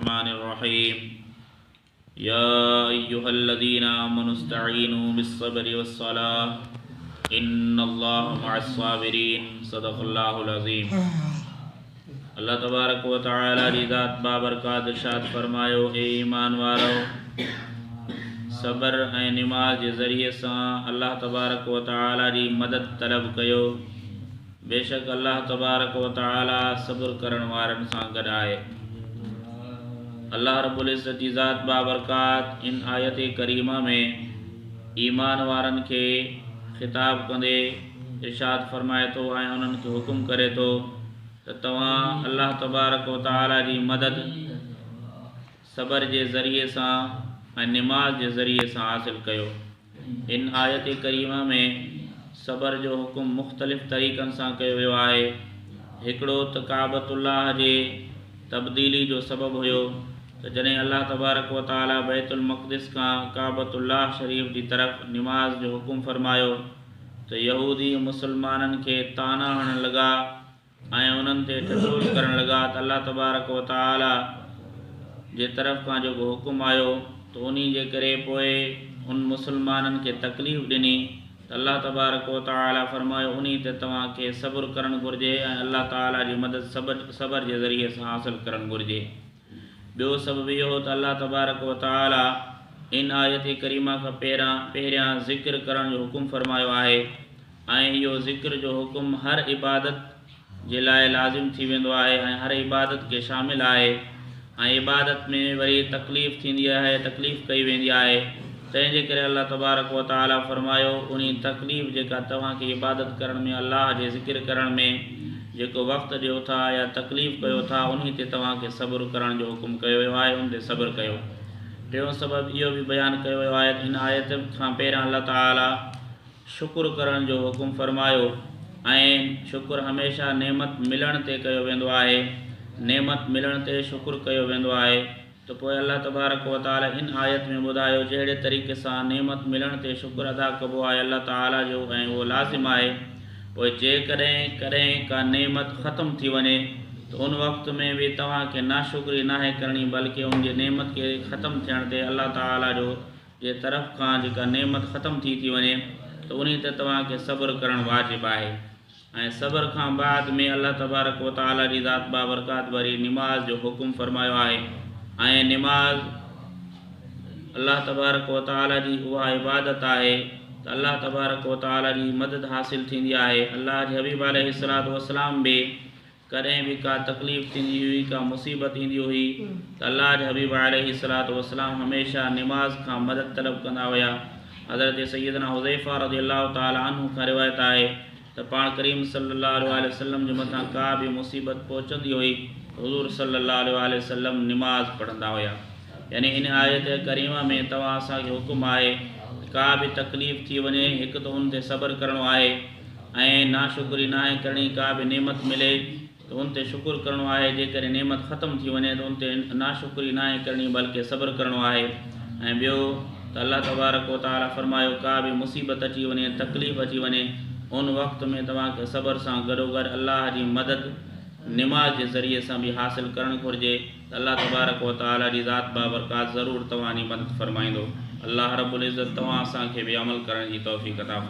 الرحمن الرحيم. يا أيها الذين آمنوا استعينوا بالصبر والصلاة إن الله مع الصابرين. صدق الله العظيم. الله تبارڪ و تعالي جي ذات بابرڪات ارشاد فرمايو، اي ايمان وارؤ، صبر ۽ نماز جي ذريعي سان الله تبارڪ و تعالي جي مدد طلب ڪيو، بيشڪ الله تبارڪ و تعالي صبر ڪرڻ وارن سان گڏ آهي. الله رب العزت جي ذات بابرڪات ان آيت ڪريمه ۾ ايمان وارن کي خطاب ڪندي ارشاد فرمائي ٿو ۽ انهن کي حڪم ڪري ٿو ته توهان الله تبارڪ و تعالي جي مدد صبر جي ذريعي سان ۽ نماز جي ذريعي سان حاصل ڪيو. ان آيت ڪريمه ۾ صبر جو حڪم مختلف طريقن سان ڪيو ويو آهي. هڪڙو ته ڪعبة الله جي تبديلي جو سبب هيو ته جڏهن الله تبارڪ و تعالي بيت المقدس کان ڪعبة الله شريف جي طرف نماز جو حڪم فرمايو ته يهودي مسلمانن کي طعنا هڻڻ لڳا ۽ انهن تي ٺٺول ڪرڻ لڳا ته الله تبارڪ و تعالي جي طرف کان جيڪو حڪم آيو ته انهي جي ڪري پوء ان مسلمانن کي تڪليف ڏني ته الله تبارڪ و تعالي فرمايو، انهي تي توهان کي صبر ڪرڻ گهرجي ۽ الله تعالي جي مدد صبر جي ذريعي سان حاصل ڪرڻ گهرجي. ٻيو سبب اهو ته الله تبارڪ و تعالي ان آيت ڪريمه کان پهريان ذڪر ڪرڻ جو حڪم فرمايو آهي ۽ اهو ذڪر جو حڪم هر عبادت جي لاء لازم ٿي ويندو آهي ۽ هر عبادت کي شامل آهي ۽ عبادت ۾ وري تڪليف ٿيندي آهي، تڪليف ڪئي ويندي آهي، تنهن جي ڪري الله تبارڪ و تعالي فرمايو، انهي تڪليف جيڪا توهان کي عبادت ڪرڻ ۾ الله جي ذڪر ڪرڻ ۾ جيڪو وقت ڏيو ٿا يا تڪليف ڪيو ٿا، انهي تي توهان کي صبر ڪرڻ جو حڪم ڪيو ويو آهي، ان تي صبر ڪيو. ٽيون سبب اهو به بيان ڪيو ويو آهي ته هن آيت کان پهريان الله تعالي شڪر ڪرڻ جو حڪم فرمايو ۽ شڪر هميشه نعمت ملڻ تي ڪيو ويندو آهي، نعمت ملڻ تي شڪر ڪيو ويندو آهي ته پوء الله تبارڪ و تعالي ان آيت ۾ ٻڌايو جهڙي طريقي سان نعمت ملڻ تي شڪر ادا ڪبو آهي الله تعالي جو ۽ اهو لازم آهي، پوء جيڪڏهن ڪڏهن ڪا نعمت ختم ٿي وڃي ته ان وقت ۾ به توهان کي ناشڪري ناهي ڪرڻي بلڪه ان جي نعمت کي ختم ٿيڻ تي الله تعالي جو جي طرف کان جيڪا نعمت ختم ٿي ٿي وڃي ته انهي تي توهان کي صبر ڪرڻ واجب آهي ۽ صبر کان بعد ۾ الله تبارڪ و تعالي جي ذات بابرڪات وري نماز جو حڪم فرمايو آهي ۽ نماز الله تبارڪ و تعالي جي اها عبادت آهي ته الله تبارڪ و تعالي جي مدد حاصل ٿيندي آهي. الله جي حبيب عليه الصلوة والسلام به ڪڏهن به ڪا تڪليف ٿيندي هئي، ڪا مصيبت ايندي هئي ته الله جي حبيب عليه الصلوة والسلام هميشه نماز کان مدد طلب ڪندا هيا. حضرت سيدنا حذيفه رضي الله تعالٰي عنه کان روايت آهي ته پاڻ ڪريم صلّي الله عليه واٰله وسلّم جي مٿان ڪا به مصيبت پهچندي هئي ته حضور صلّي الله عليه واٰله وسلّم نماز پڙهندا هيا. يعني ان آيت ڪريمه ۾ توهان اسان کي حڪم آهي ته ڪا به تڪليف ٿي وڃي هڪ ته ان تي صبر ڪرڻو آهي ۽ ناشڪري ناهي ڪرڻي، ڪا به نعمت ملي ته ان تي شڪر ڪرڻو آهي، جيڪڏهن نعمت ختم ٿي وڃي ته ان تي ناشڪري ناهي ڪرڻي بلڪه صبر ڪرڻو آهي ۽ ٻيو ته الله تبارڪ و تعالي فرمايو ڪا به مصيبت اچي وڃي، تڪليف اچي وڃي ان وقت ۾ توهان کي صبر سان گڏوگڏ الله جي مدد نماز جي ذريعي سان به حاصل ڪرڻ گهرجي ته الله تبارڪ و تعالي جي ذات بابرڪات ضرور توهان جي مدد فرمائيندو. الله رب العزت توهان اسان کي به عمل ڪرڻ جي توفيق عطا فرمائي.